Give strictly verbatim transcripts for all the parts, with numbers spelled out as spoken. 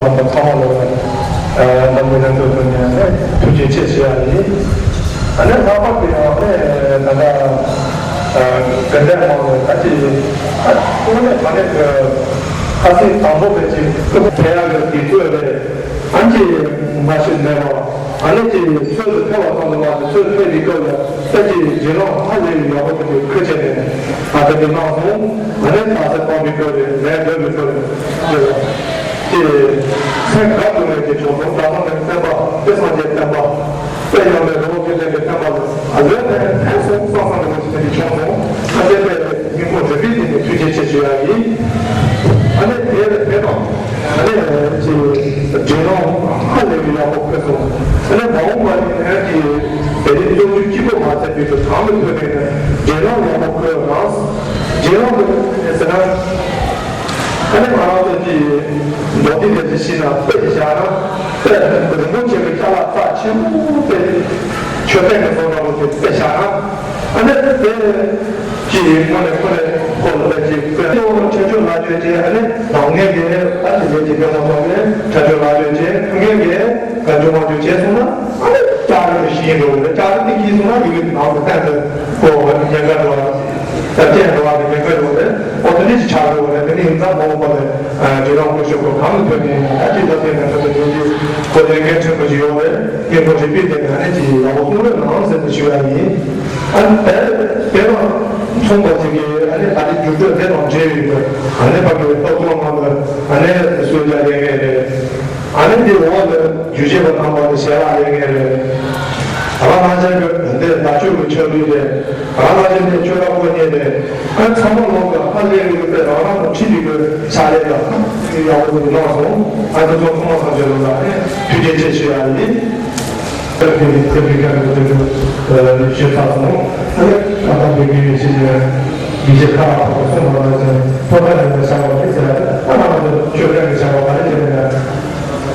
ཚང་མ་ལ་ཨ་འཛམ་བུ་གླིང་སྟོད་ཐོག་ནས་ནས་ཐུགས་རྗེ་ཆེ་ཞུ་ཡ་ཡིན། ཨ་ནི་ལྷག་པར་དུ་ཡང་ནས་ད་ལྟ་ཨ་དགའ་ལྡན་དམངས་ནས་ད་ཅི་ཨ་དངོས་གནས་དྲང་གནས་ཀྱི་ཁ་སེང་དང་པོ་བས་ཅིག་སྐུ་ཕེ་ཡག་གི་དུས་ཚོད་རེད། ཨ་ཅི་མ་ཤི་མེད་པ། ཨ་ནི་ཅི་ཚོད་དུ་ཐལ་བ་ཙམ་དུ་མ་ཟད་ཚོད་ཐལ་བའི་སྐབས་ལ་ད་ཅི་རྗེས་ལོང་ཧ་ལས་པའི་ཡག་པོ་དེ་ཚོ་ཁུར་བྱས་ནས་ཨ་ད་ཅི་གནང་སོང་། ཨ་ནི་ད་ས་སྤང་པའི་སྐབས་རེད། ལས་འདོད་པའི་སྐབས་རེད། ཅི་ཅི་སེམས་དགའ་དགོས་ནས་ཅི་བྱུང་སོང་། ད་སང་ནས་བསྟན་པ་དཔེ་སངས་རྒྱས་བསྟན་པ་དཔེ་ཡང་ནས་རི་བོ་དགེ་ལྡན་པའི་བསྟན་པ་ལ་ཨ་ལོས་ནས་ཕན་སོང་བསམ་བསམ་དགོས་ཅི་དེ་འདྲ་བྱུང་སོང་། ཨ་དེ་ལས་སྙིང་ཁོང་རུས་པའི་གཏིང་ནས་ཐུགས་རྗེ་ཆེ་ཞུ་ཡ་ཡིན། ཨ་ནི་དེ་ལས་དེ་དང་། ཨ་ནི་ཅིག་འབྲེལ་ལམ་ཧ་ལས་པའི་ཡག་པོ་ཕེབས་སོང་། ཨ་ནི་མ་འོངས་པ་ནི་ཨ་ཅིག་དེ་རིང་བཙོན་འཇུག་གཅིག་པོ་མ་ཚད་པའི་དུ་གང་དུ་ཐོན་པའི་ནི་འབྲེལ་ལམ་ཡག་པོ་ཕེབས་རང་། འབྲེལ་ལམ་དུ་ཟེར་ན། ཨ་ནི་ང་རང་ཚོ་ཅིག་མདོ་སྡེ་དེ་ཅིག་ཤེས་ན་དཔེ་ཅིག་བཞག་ན་དཔེ་རིན་པོ་ཆེ་གི་ཅ་ལག་རྩ་ཆེན་པོ་དེ་མཆོད་རྟེན་གྱི་བཟོ་འདྲ་པོ་དེ་དཔེ་བཞག་ན། ཨ་ནི་དེ། ཀྱི་དངོས་གནས་ཁོ་ནས་ཁོ་ལ་ཅིག་དཔེ་ཁྲ་ཆོས་ལ་ཆོས་ཅན། ཨ་ནི་ནང་ངས་ཀྱི་ཨ་ཅི་ཟེར་གྱི་དཔེ་མ་སོང་ནས་ཁྲ་ཆོས་ལ་ཆོས་ཅན། ཕ་གིར་གྱི་ག་ཆུང་མ་ཆུང་བྱས་སོང་ན་ཨ་ནི་ལྕགས་རི་དུ་ཤི་འགྲོ་བ་རེད། ལྕགས་རི་དེ་ཤི་སོང་ན་ཡུལ་ནང་དུ་གཏན་དུ་ཁོ་ཉེན་ཁ་འགྲོ་བ་ད་བཅད་འགྲོ་བ་དེ་ཉེན་ཁ་ཡོད་རེད། ཨོ་དེ་འདྲ་ཞིག་ཆགས་འགྲོ་བ་རེད། དེ་ནི་ཡིན་ཙང་མ་འོངས་པ་ལ་འབྲེལ་ལམ་སྐུ་ཞབས་ཁོ་གང་དུ་ཐོན་ནས་ཨ་ཅི་ད་ཐོན་ན་ཐོན་པའི་དོན་གྱི་ཁོ་ལས་འགན་ཆེན་པོ་ཞིག་ཡོད་རེད། སྐད་འབོད་རིག་པའི་སྟེང་ནས་ཨ་ནི་ཅི་ཡག་པོ་གསུང་རོགས་གནང་ཟེར་ཏེ་ཞུ་ཡ་ཡིན། ཨ་ནི་དེ་དེ་དང་མཚུངས་པ་ཅིག་གིས་ཨ་ནི་ད་ལྟའི་རྒྱུགས་སྤྲོད་དེ་དང་འབྲེལ་བའི་ཨ་ནི་ཕ་གི་ལྟོ་ཚང་ནང་དུ་ཨ་ནི་གསོལ་ཇ་ལེན་མཁན་རེད། ཨ་ནི་དེའི་འོག་ཏུ་རྒྱུ་བྱེད་པ་དང་པོ་ནི་ཞལ་ལག་ལེན་མཁན་རེད། ད་ལྟ་ང་ཚོའི་འདི་དར་ལྕོག་གི་ཆོས་ལུགས་རེད། ང་ཚོ་འདི་ཆོས་ལ་དཔོན་གཉེར་རེད། ཨ་ཚང་མ་ལོག་གི་ཧ་ལས་ཡོད་པའི་རང་རང་གི་ཁྲིད་པའི་གི་ཕྱག་ལས་དང་ཡག་པོ་ཞིག་གནང་སོང་། ཨ་ཚོ་ཚང་མ་སངས་རྒྱས་ལོ་ལ་ཨེ་ཐུགས་རྗེ་ཆེ་ཞུ་ཡ་ཡིན། ཐབས་ཀྱི་ཐབས་ཀྱི་ཀ་ནས་ཐུགས་རྗེ་ཞུ་ཚར་སོང་། ཨ་ནི་ད་ལྟ་བོད་ཀྱི་ཡེ་ཤེས་ཀྱི་ཡེ་ཤེས་ཁ་ལ་ཕོག་གི་སོང་མ་ལ་ཟེར་ཕོ་ཐག་ཡིན་པ་བྱ་བ་མི་ཟེར་ཡ་ད་ང་ཚོ་ཆོས་ཀ་གི་བྱ་བ་ག་རེ་བྱས་ན་ཡ་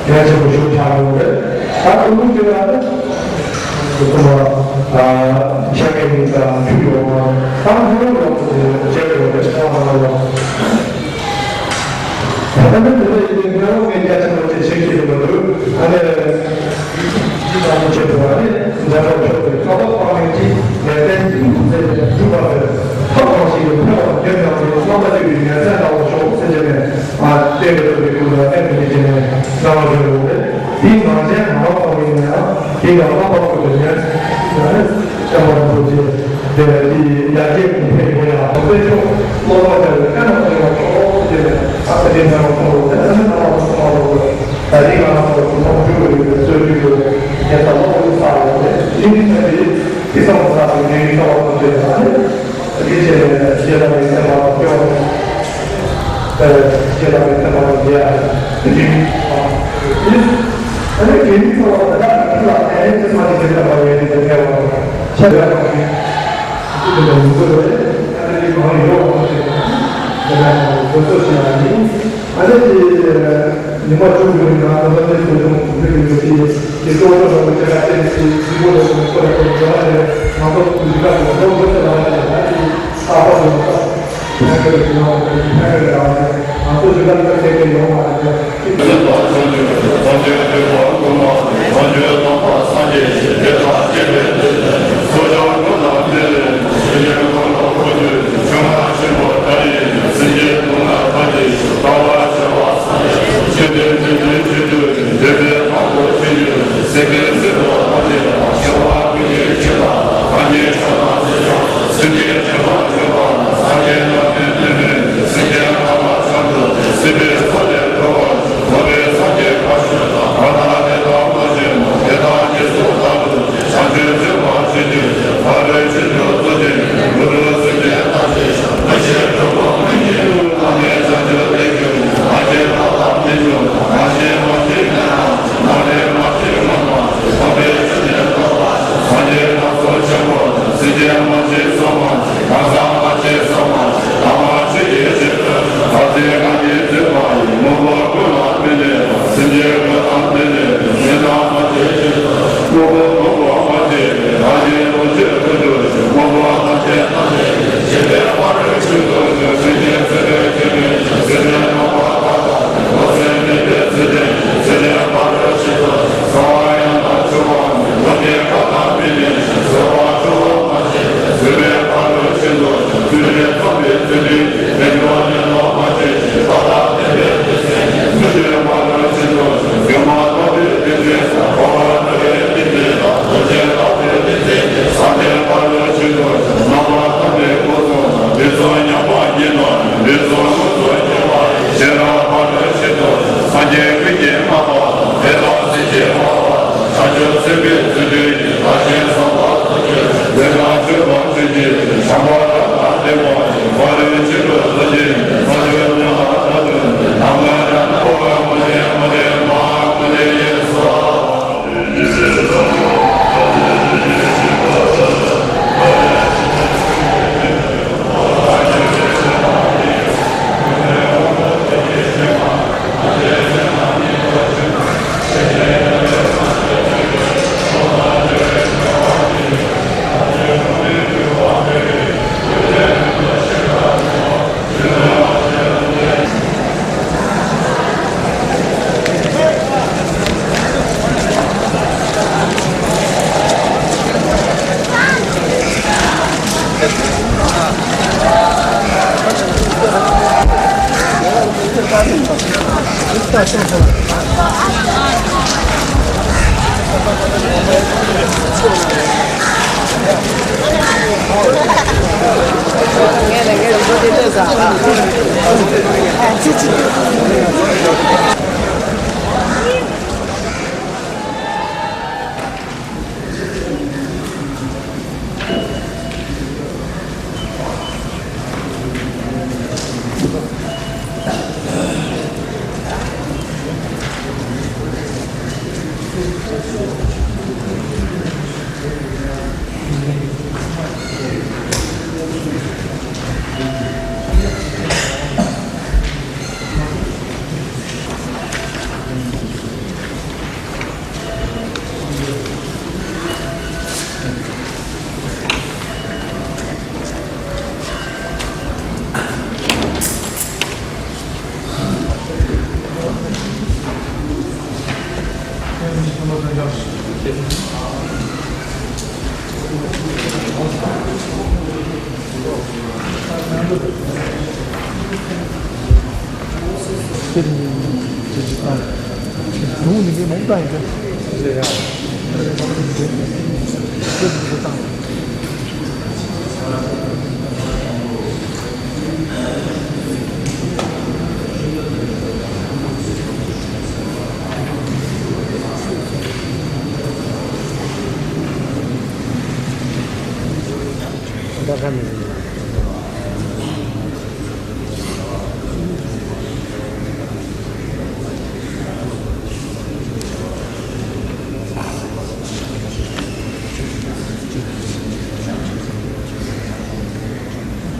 ཡ་ཆེན་པོ་ཞུ་ཆགས་ཡོད་རེད། ད་ཀུན་སློང་དེ་ལ་ནི། ཁོ་ཚོ་ལ་ཤ་ཁའི་མིང་དང་ཆུ་ཡོང་བ་དང་ཧུར་ཡོང་བ་དེ་བྱེད་དགོས་པའི་ཚོར་བ་ཡོང་། ད་ལྟ་ནི་དེ་འདྲ་ཡིན་པའི་སྔ་རོགས་ངས་རྒྱ་ཆེན་པོ་ཅིག་བྱེད་ཀྱི་ཡོད་མི་འདུག་ཨ་ནི་ཅི་ལྟ་བུ་བྱེད་དགོས་པ་ནི་འཛམ་བུ་གླིང་ཐོག་ཏུ་ཁ་བ་སྤངས་ནས་ཀྱི་ལས་དོན་གྱི་མཛད་སྒྲུབ་པ་དེ་ཐབས་གང་ཞིག་གིས་ཕན་པ་དགེ་བསྙེན་དེ་རྣམ་པ་ཐོས་པའི་ཉེན་ཚན་ལྟ་བུ་ཤོག་ཟེར་གྱི་ནས་ཨ་བསྟན་པའི་སྟོབས་ཀྱི་སྐུ་ལ་ཨེ་མི་ཉེས་ཀྱི་ནས་གནང་བ་ཞུ་ཡོད་རེད། དེའི་ནང་བཞིན་ང་རང་ཚོ་ཡིན་ན་ཡང་དེའི་ཡང་རྣམ་པ་ཀུན་ཏུ་ཉོན། ཡང་ནི་སྐྱབས་མགོན་རིན་པོ་ཆེ་དེ་དེའི་ཡར་རྒྱས་གོང་འཕེལ་ཡོང་ཡང་དཔེ་ཆོག་སློབ་མ་དེ་ལ་ཁ་ནང་དུ་ཡང་ཆོག་ཅེས་ནས་ཨ་ཁ་དེ་ཚང་མ་གསུང་རོགས་དེ་ཨ་ནི་རྣམ་པ་ཀུན་ཚང་མ་ལོག་ལ་ད་རེས་ང་རང་ཚོ་ཐུན་མོང་སྤྲུལ་སྐུ་ཡོད་པའི་རྩོད་རྒྱུ་ཡོད་ངས་ད་སློབ་དཔོན་ས་ཡོད་རེད། དེ་ནི་ད་དེ་དེ་ཚང་མ་ས་དེ་ངའི་ཁ་བ་ཀུན་ཏུ་ཨ་ནི། དེའི་ཆེད་ནས་ཤེས་རབ་ཀྱི་སེམས་པ་སྐྱོ། ཨེ་ཤེས་རབ་ཀྱི་སེམས་པ་ལ་མཇལ་ཡ་དེ་ཨ་ནི་དགེ་མི་ཚོ་ལ་ད་ལྟ་ཁྱི་ལ་ཨེ་ནི་ཅི་མ་ཅི་ཞེ་དྲག་པ་ཡོད་དེ་ཕལ་བ་ཤ་ཡ་དང་ཤི་དེ་ལ་ཡོང་གི་རེད། ཨ་ནི་དེ་གང་ཡོད་པ་ཞིག་དེ་ལ་དགོས་གཙོ་ཞིག་ཡང་ཡིན། ཨ་ནི་དེ། ཉི་མ་བཅུ་དགུ་ནི་ང་ཚོ་ལྷ་སའི་སྲིད་གཞུང་འཛིན་གྱི་ཡོད་དེ། དེ་གཙོ་བོ་ཚོ་ཚང་མ་སྐྱེ་ཁ་སྐྱེ་ནས་ཀྱི་གཟིགས་པོ་ལ་སོང་ཁོ་རེ་ཁོ་རེ་ལ་ནས་ང་ཚོ་གཟིགས་ཁ་དེ་ཚོ་ལོ་ཚོད་ལ་ནས་ད་ཀྱི་ས་ཕ་ཚོ་ལ་ཕན་ཁེ་རེ་ཞུ་ན་ཁོ་རེ་ཕན་ཁེ་རེ་ར་ང་ཚོ་གཟིགས་ཁ་ལ་ཁེ་ཁེ་ཡོང་མ་རེད།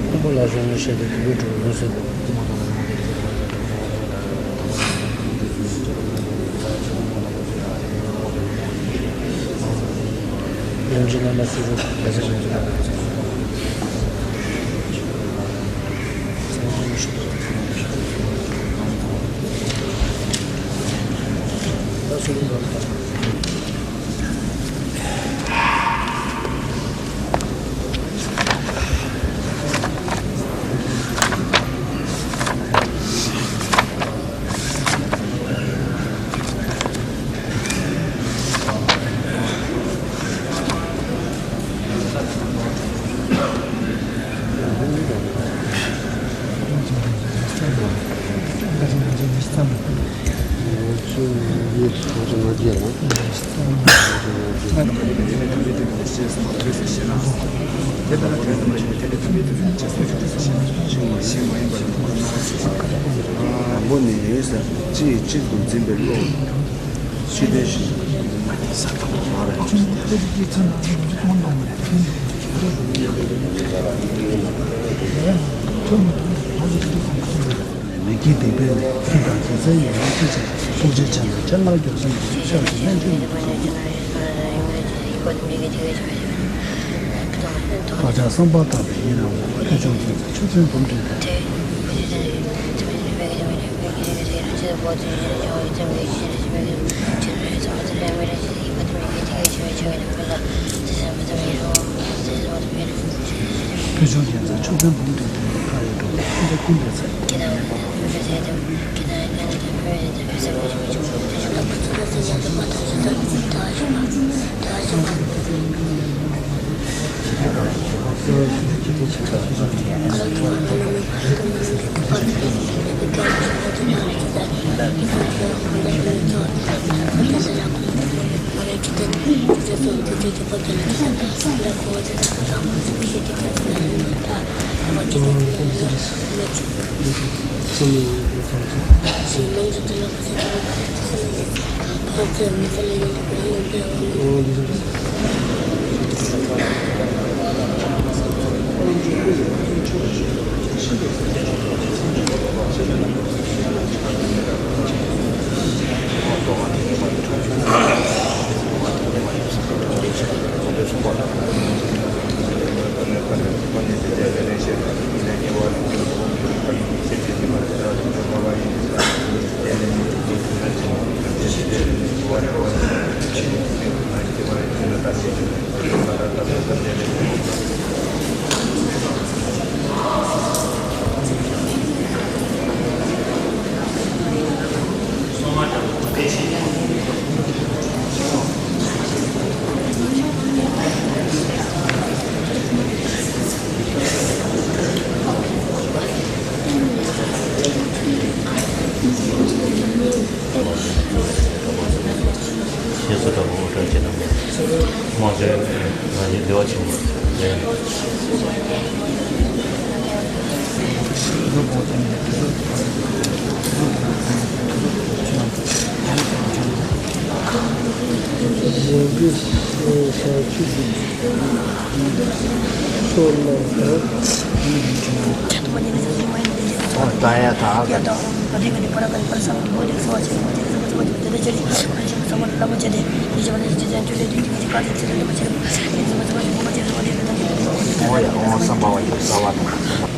ཕུང་པོ་ལ་སོགས་ཉེར་བཞག་པའི་དུམ་བུས་གྲུབ་པའི་འོད་ཟེར་དང་། ལམ་གྱི་རྣམ་པ་སོ་སོ་དང་། དང་པོ་ནི་ཡོད་ས་གཅིག་གཅིག་ཏུ་འཛིན་པའི་བློ། ཕྱི་དོན་བཞིན་དུ་ས་དང་བ་ར། མི་དགེ་སྡིག་པའི་ལས། ཚུལ་དང་རྒྱལ་མཚན་ཡོད་ན་ཅི་བྱེད། ཐུགས་རྗེ་ཅན་དང་སྤྱན་སྔར་མགྱོགས་ཤིང་ཤར་བའི་སྨན་ཆུ་ཡིན་པ་སོགས། བག་ཆགས་བསམ་པ་དག་པའི་ཡི་རང་བ། ཕུལ་བྱུང་ཁྱེད་ཚོ་མཆོད་སྤྲིན་འབུམ་སྤྲིན་དང་། ཕུལ་བྱུང་ཁྱེད་ཚོ་མཆོད་སྤྲིན་འབུམ་སྤྲིན་དང་། ཁ་ཡོད་འགྲོ་བའི་ཁྱིམ་བདག་ཀུན་པའི་ཚེ། ཞེས་སོགས་དང་དབུ་སྐྲ་ཅན་རྣམས་དམངས་ཀྱི་ང་ཉིད་བདེ་བ་ཆེན་པོ་ལྡན། གཞན་གྱི་ས་བཅུ་པའི་ཕྱོགས་རྣམས་དང་། ད་ཡ་ད་ཨ་ད། ཨོ་ཡ་ཨོ་བསམ་པ་བ་ཡིན་བསམ་པ་དང་།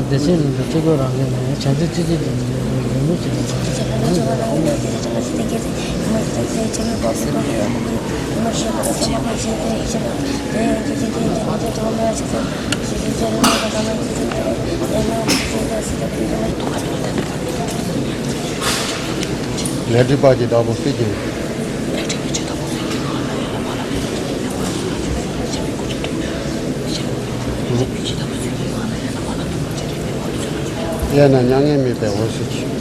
སྡེ་ཚན་རིམ་པ་གཅིག་པོ་རང་འགན་ནས་བྱ་འདི་ཙི་ཙི་ལ་ཡོང་མུས་ཀྱི་ལས་ཀ་ལས་སྒྲིག་པ་གྱི་བདག་པོ་སྲིད་ཀྱི། དབྱར་ན་མྱ་ངན་མེད་པའི་འོད་ཟེར་གྱིས།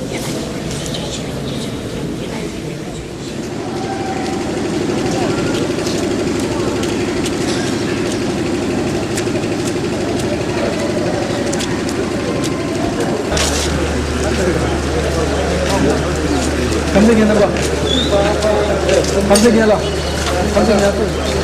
ཁམས་ཚན་རྒན་རྣམ་པ། ཁམས་ཚན་རྒན་ལགས། ཁམས་ཚན་རྒན་ལགས།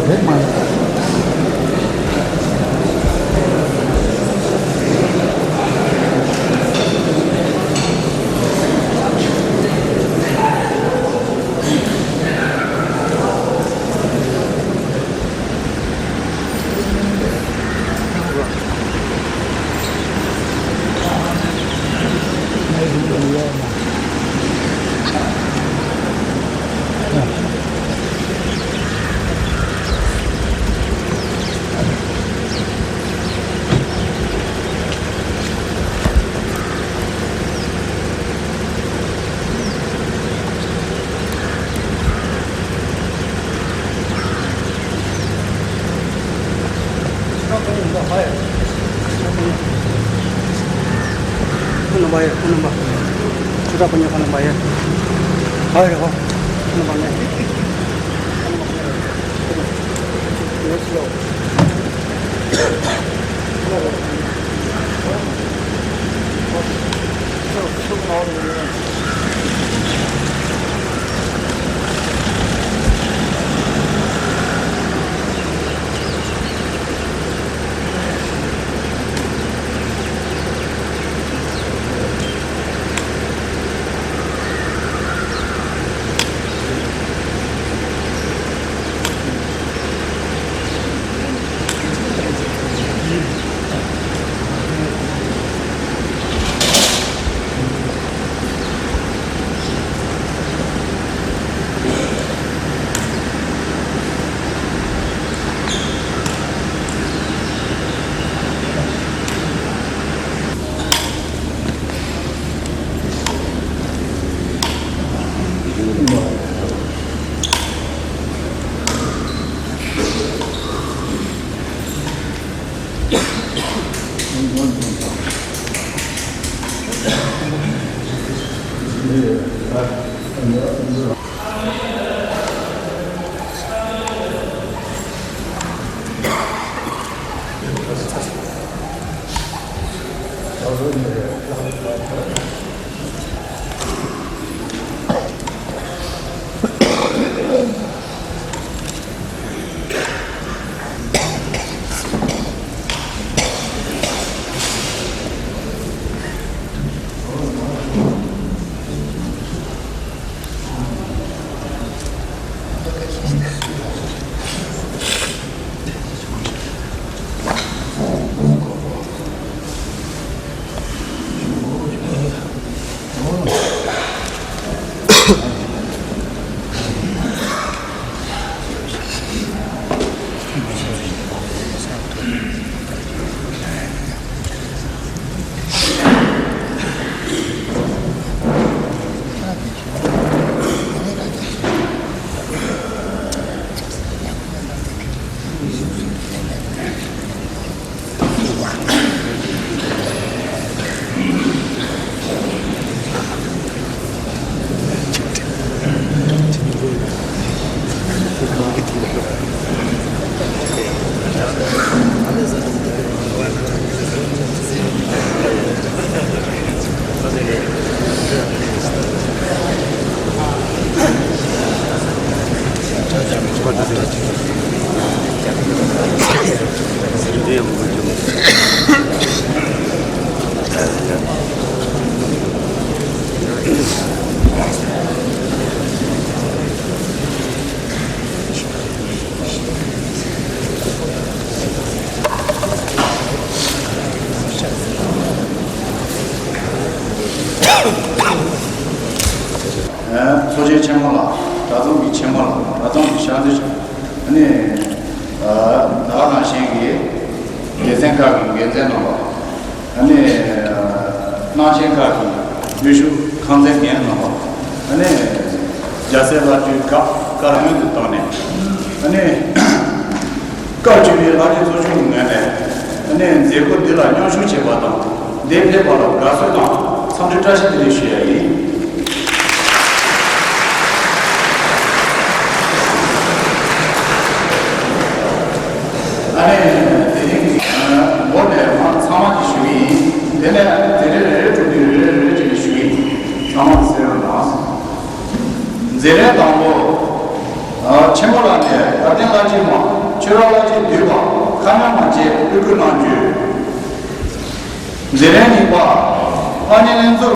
རེད་མ། ཚོགས་ཆེན་ཆེན་མོ་ལ་གྲྭ་ཚང་གི་ཆེན་མོ་ལ་གྲྭ་ཚང་གི་ཤར་འཛིན་ཨ་ནི་ད་ག་ནང་བཞིན་གྱི་སྡེ་ཚན་ཁག་གི་འགན་འཛིན་རྣམ་པ། ཨ་ནི་སྣང་ཆེན་ཁག་གི་ཡུལ་ཤུལ་ཁང་ཚན་འགན་རྣམ་པ། ཨ་ནི་རྒྱལ་སྲས་བླ་སྤྲུལ་ཁག་བཀའ་སྔོན་དུ་བཏང་ནས། ཨ་ནི་སྐབས་བཅུ་པའི་ལྷ་སྒྲོན་ཚོགས་ཆུང་གི་ངོས་ནས་ཨ་ནི་མཛད་སྒོ་འདི་ལ་མཉམ་ཞུགས་བྱས་པ་དང་འདིར་ཕེབས་པ་ལ་དགའ་བསུ་དང་འཚམས་འདྲི་བཀྲ་ཤིས་བདེ་ལེགས་ཞུ་ཡ་ཡིན། ཨ་ནི་དེ་རིང་གི་འགོ་ནས་མ་ཚང་མ་གྱིས་ཞུ་གི་ཡིན། དེ་ནས་མཛད་རིམ་རེ་རེ་གྲུབ་དུས་རེ་རེ་རེ་རེ་བྱས་ནས་ཞུ་གི་ཡིན། ཚང་མ་གསན་རོགས་གནང་། མཛད་རིམ་དང་པོ། ཨ་ ཆེན་པོ་ལགས་ནས་དགའ་ལྡན་བླ་ཆེན་མ། ཆོས་ར་བླ་ཆེན་འདུས་པ་ཁ་ཉ་མ་བཅས་དབུ་སྐུལ་གནང་རྒྱུ། མཛད་རིམ་གཉིས་པ། ཨ་ནེ་ལྷན་ཚོགས།